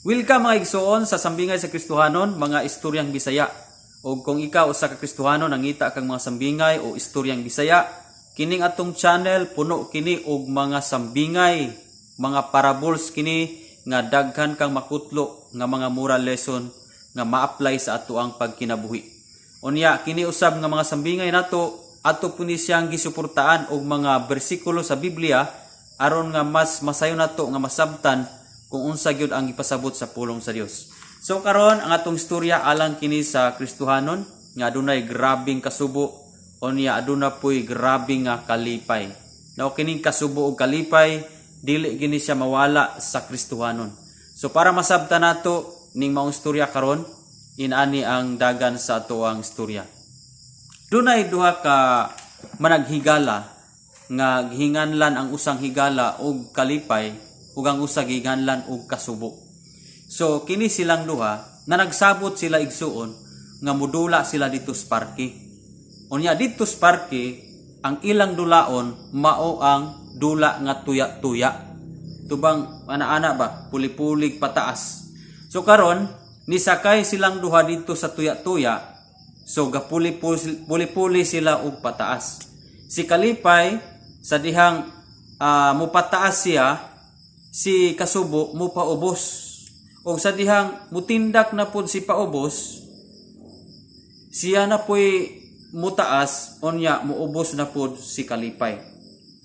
Welcome, mga igsoon, sa Sambingay sa Kristohanon, mga istoryang Bisaya. O kung ikaw usa ka Kristohanon, nangita kang mga sambingay o istoryang Bisaya, kining atong channel puno kini og mga sambingay, mga parables kini nga daghan kang makutlo nga mga moral lesson nga ma-apply sa ato ang pagkinabuhi. Unya kini usab nga mga sambingay nato, ato pud ni siyang gisuportaan og mga bersikulo sa Biblia aron nga mas masayo nato nga masabtan kung unsa gyud ang gipasabot sa pulong sa Dios. So karon, ang atong istorya alang kini sa Kristohanon nga adunay grabing kasubo, unya aduna puy grabing nga kalipay. Now, kining kasubo og kalipay, dili gini siya mawala sa Kristohanon. So para masabtan nato ning maong istorya karon, inani ang dagan sa ato ang istorya. Dunay duha ka managhigala nga gihinganlan ang usang higala og kalipay ug ang usa gihinganlan og kasubo. So kini silang duha na nagsabot sila, igsuon, nga mudula sila dito sa parke. Unya dito sa parke, ang ilang dulaon mao ang dula nga tuya-tuya. Tubang ana-ana ba, puli-pulig pataas. So karon nisakay silang duha dito sa tuya-tuya. So gapuli-puli sila og pataas. Si Kalipay, sa dihang mupataas siya, si Kasubo mupaubos. Og sa dihang mutindak na pud si paubos, siya na puy mutaas, unya muubos na pud si Kalipay.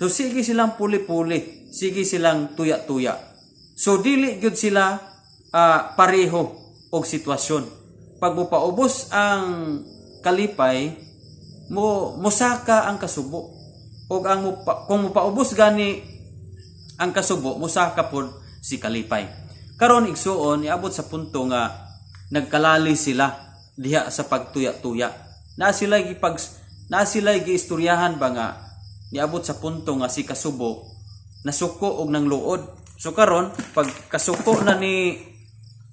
So sige silang puli-puli, sige silang tuya-tuya. So dili gyud sila pareho og sitwasyon. Pag mupaubos ang Kalipay, mo musaka ang Kasubo. Og ang kung mupaubos gani ang Kasubo, musaka pod si Kalipay. Karon, igsuon, iabot sa punto nga nagkalali sila diha sa pagtuya-tuya. Na sila giistoryahan ba nga niabot sa punto nga si Kasubo nasuko og nang luod. So karon, pag kasuko na ni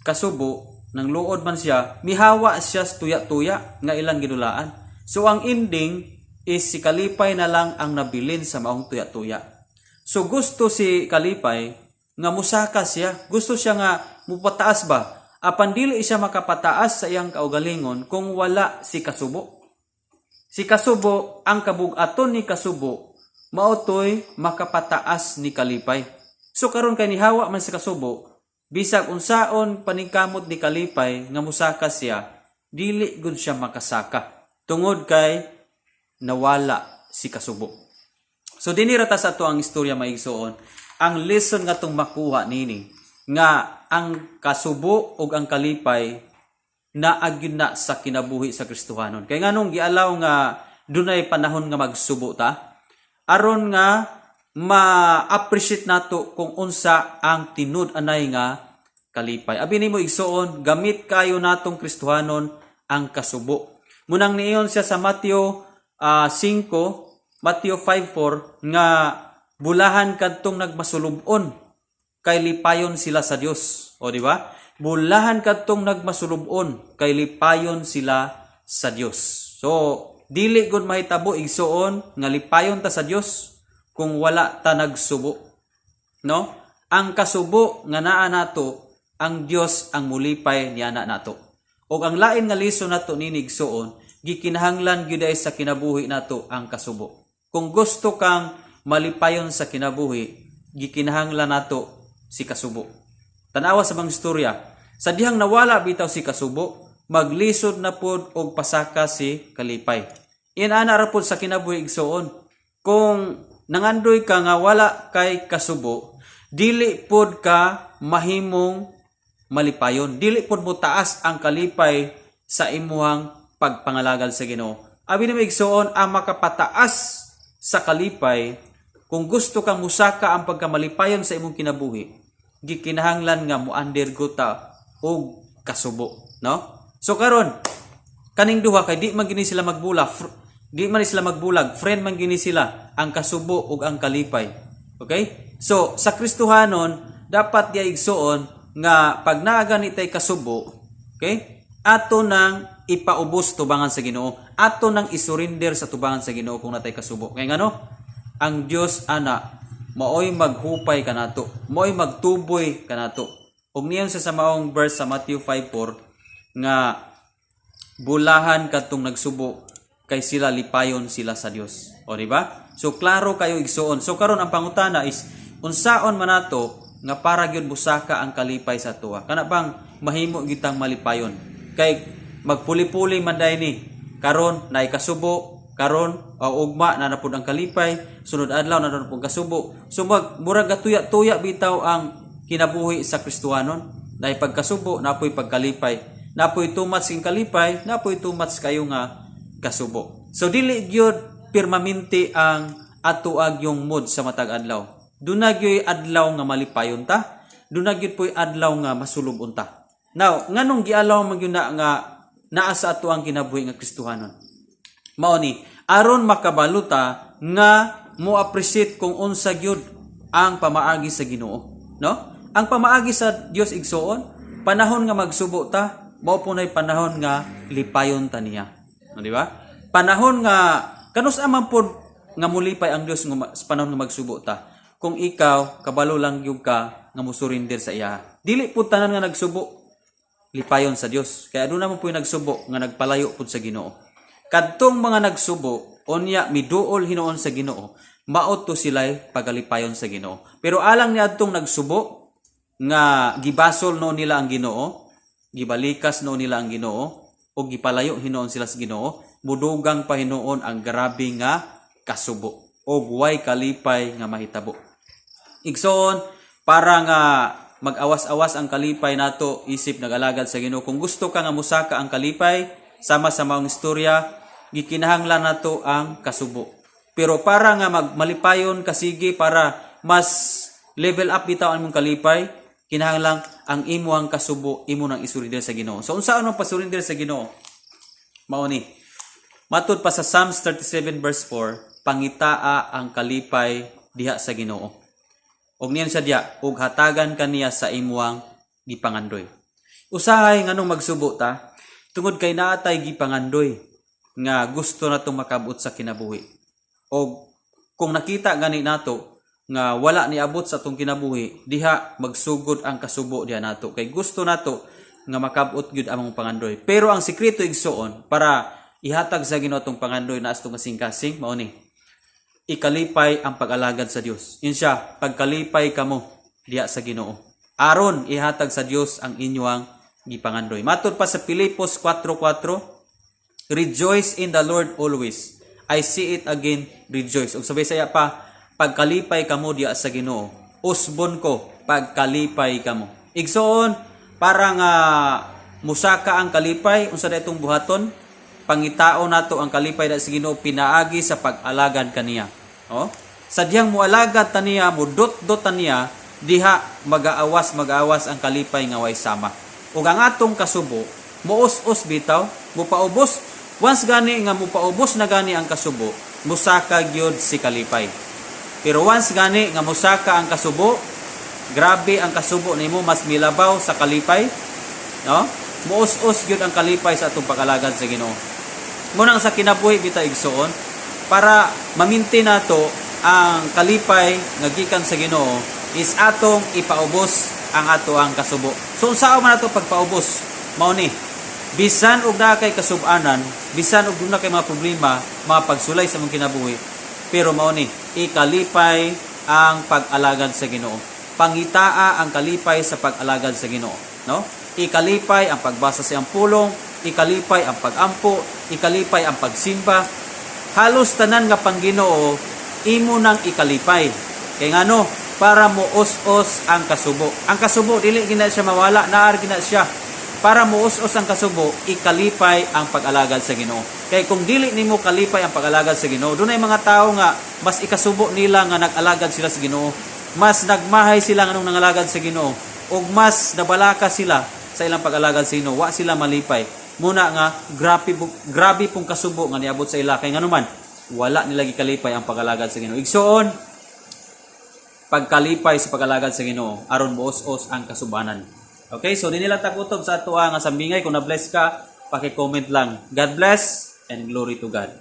Kasubo, nang luod man siya, mihawa siya sa tuya-tuya nga ilang gidulaan. So ang ending is si Kalipay na lang ang nabilin sa maong tuya-tuya. So gusto si Kalipay nga musaka siya. Gusto siya nga mupataas ba? Apan dili siya makapataas sa iyang kaugalingon kung wala si Kasubo. Si Kasubo, ang kabugaton ni Kasubo, maotoy makapataas ni Kalipay. So karon kay nihawa man si Kasubo, bisag unsaon paningkamot ni Kalipay nga musaka siya, dili gud siya makasaka. Tungod kay nawala si Kasubo. So dinhi ra ta sa ato ang istorya, maigsuon. Ang lesson nga tong makuha nini nga ang kasubo ug ang kalipay naa gyud na sa kinabuhi sa Kristohanon. Kay nganong gialaw nga dunay panahon nga magsubo ta? Aron nga ma-appreciate nato kung unsa ang tinud-anay nga kalipay. Abi nimo, igsuon, gamit kayo natong Kristohanon ang kasubo. Munang niyon siya sa Mateo 5, Mateo 5:4 nga bulahan kadtong nagmasulubon kay lipayon sila sa Dios. O di ba? Bulahan kadtong nagmasulubon kay lipayon sila sa Dios. So, dili gud mahitabo, igsuon, nga lipayon ta sa Dios kung wala ta nagsubo. No? Ang kasubo nga naa nato, ang Dios ang mulipay niana nato. Og ang lain nga lesson nato nini, igsuon, gikinahanglan gyud ay sa kinabuhi nato ang kasubo. Kung gusto kang malipayon sa kinabuhi, gikinahanglan nato si Kasubo. Tanawa sa mga istorya. Sa dihang nawala bitaw si Kasubo, maglisod na pod og pasaka si Kalipay. Inana ra pod sa kinabuhi, igsuon. Kung nangandoy ka nga wala kay kasubo, dili pod ka mahimong malipayon. Dili pod mo taas ang kalipay sa imuhang pagpangalagad sa Ginoo. Abi nimo, igsuon, ang makapataas sa kalipay, kung gusto kang musaka ang pagkamalipayon sa imong kinabuhi, gikinahanglan nga mo undergo ta og kasubo, no? So karon, kaning duha kay di man gini sila magbula, di man ni sila magbulag, friend man gini sila, ang kasubo ug ang kalipay. Okay? So sa Kristohanon, dapat diay, igsuon, nga pag naa gani tay kasubo, okay? Ato nang ipaubos tubangan sa Ginoo. Ato nang isurrender sa tubangan sa Ginoo kung natay kasubo. Kay ngano? Ang Dios ana maoy maghupay kanato, maoy magtuboy kanato. Ug niyon sa maong verse sa Matthew 5:4 nga bulahan kadtong nagsubo kay sila lipayon sila sa Dios. O, di ba? So klaro kayo, igsuon. So karon ang pangutana is unsaon man nato nga para gyud musaka ang kalipay sa atoa? Kana bang mahimo gitang malipayon? Kay magpuli-puli man diay ni. Karon naay kasubo, karon o ugma na napud ang kalipay, sunod adlaw na napud kasubo. So mag murag gatuya-tuya bitaw ang kinabuhi sa Kristohanon. Naay pagkasubo, napoy pagkalipay. Napoy too much king kalipay, napoy too much kayo nga kasubo. So dili gyud permanente ang ato yung mood sa matag adlaw. Duna gyud adlaw nga malipayon ta, duna gyud po'y adlaw nga masulub unta. Now, nganong gialaw man gyud na nga naa sa ato ang kinabuhi nga Kristohanon? Mao ni aron makabalo ta nga mo appreciate kung unsa gyud ang pamaagi sa Ginoo, no? Ang pamaagi sa Dios, igsuon, panahon nga magsubo ta, mao po nay panahon nga lipayon ta niya. No, di ba? Panahon nga kanus man pod nga mulipay ang Dios nga sa panahon nga magsubo ta? Kung ikaw kabalo lang gyud ka nga musurrender sa iya. Dili pud tanan nga nagsubo lipayon sa Dios. Kaya aduna man po'y nagsubo nga nagpalayo pud sa Ginoo. Kadtong mga nagsubo unya miduol hinuon sa Ginoo, mao to sila'y pagalipayon sa Ginoo. Pero alang ni adtong nagsubo nga gibasol no nila ang Ginoo, gibalikas no nila ang Ginoo, o gipalayo hinuon sila sa Ginoo, mudugang pa hinuon ang grabe nga kasubo o way kalipay nga mahitabo. Igsoon, para nga mag-awas-awas ang kalipay nato isip nag-alagad sa Ginoo. Kung gusto ka nga musaka ang kalipay, sama sa maong istorya, gikinahanglan nato ang kasubo. Pero para nga magmalipayon kasige, para mas level up bitaw ang imong kalipay, kinahanglan ang imuhang kasubo imo nang isurrender sa Ginoo. So unsaon ang pasurrender sa Ginoo? Mao ni. Matud pa sa Psalms 37 verse 4, pangitaa ang kalipay diha sa Ginoo. Og niyan siya diya, ug hatagan kaniya sa imuang gipangandoy. Usahay nganong magsubo ta, tungod kay naatay gipangandoy nga gusto natong makabot sa kinabuhi. Og kung nakita gani nato nga wala niabot sa atong kinabuhi, diha magsugod ang kasubo diha nato kay gusto nato nga makabot gyud among pangandoy. Pero ang sekreto, igsuon, para ihatag sa Ginoo atong pangandoy na atong kasing-kasing, mao ni ikalipay ang pag-alagad sa Dios. Yun siya, pagkalipay kamo diha sa Ginoo. Aron ihatag sa Dios ang inyong gipangandoy. Matod pa sa Filipos 4:4, "Rejoice in the Lord always. I say it again, rejoice." Ug sa Bisaya pa, pagkalipay kamo diha sa Ginoo. Usbon ko, pagkalipay kamo. Igsoon, para nga musaka ang kalipay, unsa da itong buhaton? Pangitao nato ang kalipay da sa Ginoo pinaagi sa pag-alagad kaniya. Oh? Sadyang mualagad ta niya, mudot-dot ta niya, diha magaawas magaawas ang kalipay nga way sama. Ug ang atong kasubo, muus-us bitaw, mupaubos. Once gani nga mupaubos na gani ang kasubo, musaka gyud si kalipay. Pero once gani nga musaka ang kasubo, grabe ang kasubo nimo, mas milabaw sa kalipay, no? Muus-us gyud ang kalipay sa atong pag-alagad sa Ginoo. Munang sa kinabuhi bitaw, igsuon, para ma-maintain nato ang kalipay nga gikan sa Ginoo is atong ipaubos ang ato ang kasubo. So unsaon man ato pagpaubos? Mao ni bisan og naa kay kasub-anan, bisan og duna kay mga problema, mga pagsulay sa mong kinabuhi, pero mao ni ikalipay ang pag-alagad sa Ginoo. Pangitaa ang kalipay sa pag-alagad sa Ginoo, no? Ikalipay ang pagbasa sa iyang pulong, ikalipay ang pagampo, ikalipay ang pagsimba. Halos tanan nga pangginoo imo nang ikalipay. Kay ngano? Para mo us-us ang kasubo. Ang kasubo dili gina siya mawala, naar gina siya. Para mo us-us ang kasubo, ikalipay ang pag-alagad sa Ginoo. Kay kung dili nimo kalipay ang pag-alagad sa Ginoo, dunay mga tao nga mas ikasubo nila nga nag-alagad sila sa Ginoo. Mas nagmahay sila nganong nangalagad sa Ginoo ug mas nabalaka sila sa ilang pag-alagad sa Ginoo, wa sila malipay. Muna nga grabe grabe pong kasubo nga niabot sa ila kay nganuman wala nila gikalipay ang pag-alagad sa Ginoo. Igsuon, pagkalipay sa pag-alagad sa Ginoo aron muos-os ang kasubanan. Okay, so dinhi lang takutob sa ato nga sambingay. Kung na-bless ka, paki-comment lang. God bless and glory to God.